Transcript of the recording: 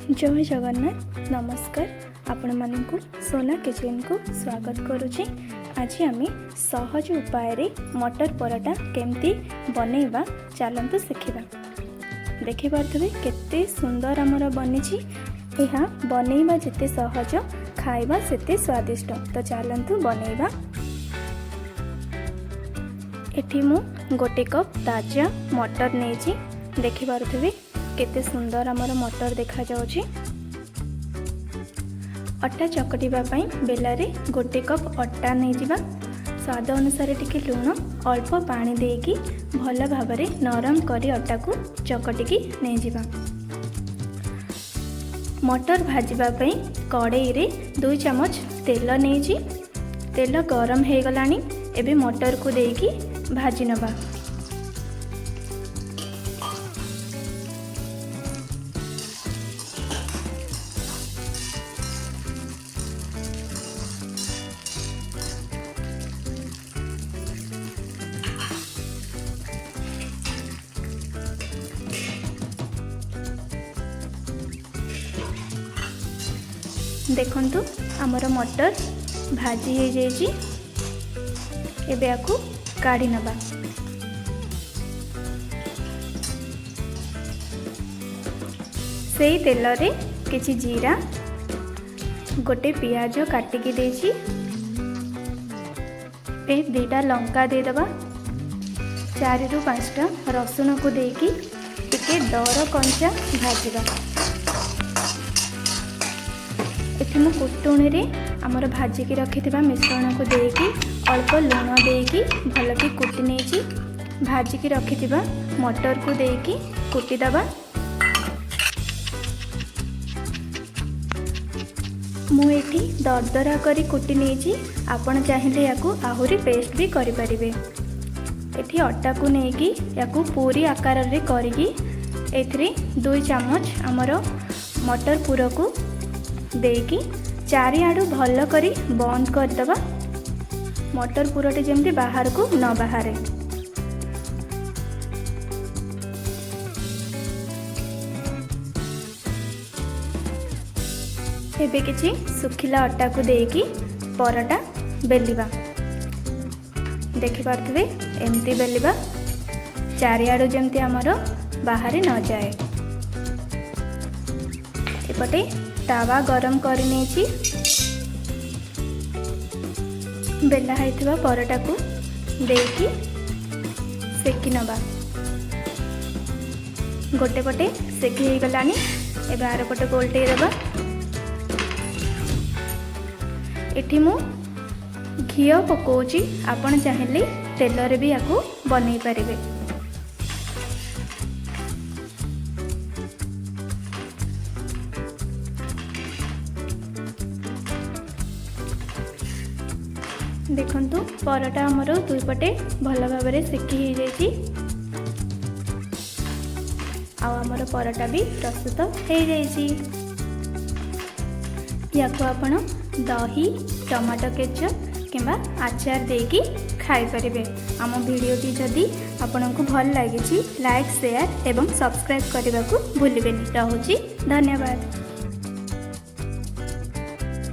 ଜୟ ଜଗନ୍ନାଥ। ନମସ୍କାର, ଆପଣମାନଙ୍କୁ ସୋନା କିଚେନକୁ ସ୍ୱାଗତ କରୁଛି। ଆଜି ଆମେ ସହଜ ଉପାୟରେ ମଟର ପରଟା କେମିତି ବନେଇବା, ଚାଲନ୍ତୁ ଶିଖିବା। ଦେଖିପାରୁଥିବେ କେତେ ସୁନ୍ଦର ଆମର ବନିଛି। ଏହା ବନେଇବା ଯେତେ ସହଜ, ଖାଇବା ସେତେ ସ୍ୱାଦିଷ୍ଟ। ତ ଚାଲନ୍ତୁ ବନେଇବା। ଏଠି ମୁଁ 1 କପ୍ ତାଜା ମଟର ନେଇଛି। ଦେଖିପାରୁଥିବେ କେତେ ସୁନ୍ଦର ଆମର ମଟର ଦେଖାଯାଉଛି। ଅଟା ଚକଟିବା ପାଇଁ ବେଲାରେ 1 କପ୍ ଅଟା ନେଇଯିବା। ସ୍ୱାଦ ଅନୁସାରେ ଟିକେ ଲୁଣ, ଅଳ୍ପ ପାଣି ଦେଇକି ଭଲ ଭାବରେ ନରମ କରି ଅଟାକୁ ଚକଟିକି ନେଇଯିବା। ମଟର ଭାଜିବା ପାଇଁ କଡ଼େଇରେ 2 ଚାମଚ ତେଲ ନେଇଛି। ତେଲ ଗରମ ହେଇଗଲାଣି। ଏବେ ମଟରକୁ ଦେଇକି ଭାଜି ନେବା। ଦେଖନ୍ତୁ, ଆମର ମଟର ଭାଜି ହେଇଯାଇଛି। ଏବେ ୟାକୁ କାଢ଼ି ନେବା। ସେଇ ତେଲରେ କିଛି ଜିରା, ଗୋଟେ ପିଆଜ କାଟିକି ଦେଇଛି, ଏ 2ଟା ଲଙ୍କା ଦେଇଦେବା। 4ରୁ 5ଟା ରସୁଣକୁ ଦେଇକି ଟିକେ ଦର କଞ୍ଚା ଭାଜିବା। ଏଠି ମୁଁ କୁଟୁଣିରେ ଆମର ଭାଜିକି ରଖିଥିବା ମିଶ୍ରଣକୁ ଦେଇକି ଅଳ୍ପ ଲୁଣ ଦେଇକି ଭଲକି କୁଟି ନେଇଛି। ଭାଜିକି ରଖିଥିବା ମଟରକୁ ଦେଇକି କୁଟିଦେବା। ମୁଁ ଏଠି ଦରଦରା କରି କୁଟି ନେଇଛି। ଆପଣ ଚାହିଁଲେ ୟାକୁ ଆହୁରି ପେଷ୍ଟ ବି କରିପାରିବେ। ଏଠି ଅଟାକୁ ନେଇକି ୟାକୁ ପୁରୀ ଆକାରରେ କରିକି ଏଥିରେ 2 ଚାମଚ ଆମର ମଟର ପୁରକୁ ଦେଇକି ଚାରିଆଡ଼ୁ ଭଲ କରି ବନ୍ଦ କରିଦେବା, ମଟର ପୁରଟି ଯେମିତି ବାହାରକୁ ନ ବାହାରେ। ଏବେ କିଛି ଶୁଖିଲା ଅଟାକୁ ଦେଇକି ପରଟା ବେଲିବା। ଦେଖିପାରୁଥିବେ, ଏମିତି ବେଲିବା, ଚାରିଆଡ଼ୁ ଯେମିତି ଆମର ବାହାରି ନଯାଏ। ଏପଟେ ତାୱା ଗରମ କରିନେଇଛି। ବେଲା ହେଇଥିବା ପରଟାକୁ ଦେଇକି ସେକି ନେବା। ଗୋଟେ ପଟେ ସେକି ହେଇଗଲାଣି। ଏବେ ଆର ପଟକୁ ଓଲଟେଇ ଦେବା। ଏଠି ମୁଁ ଘିଅ ପକାଉଛି, ଆପଣ ଚାହିଁଲେ ତେଲରେ ବି ୟାକୁ ବନେଇ ପାରିବେ। ଦେଖନ୍ତୁ, ପରଟା ଆମର ଦୁଇ ପଟେ ଭଲ ଭାବରେ ସେକି ହେଇଯାଇଛି ଆଉ ଆମର ପରଟା ବି ପ୍ରସ୍ତୁତ ହେଇଯାଇଛି। ୟାକୁ ଆପଣ ଦହି, ଟମାଟୋ କେଚପ୍ କିମ୍ବା ଆଚାର ଦେଇକି ଖାଇପାରିବେ। ଆମ ଭିଡ଼ିଓଟି ଯଦି ଆପଣଙ୍କୁ ଭଲ ଲାଗିଛି, ଲାଇକ୍, ସେୟାର ଏବଂ ସବସ୍କ୍ରାଇବ୍ କରିବାକୁ ଭୁଲିବେନି। ରହୁଛି, ଧନ୍ୟବାଦ।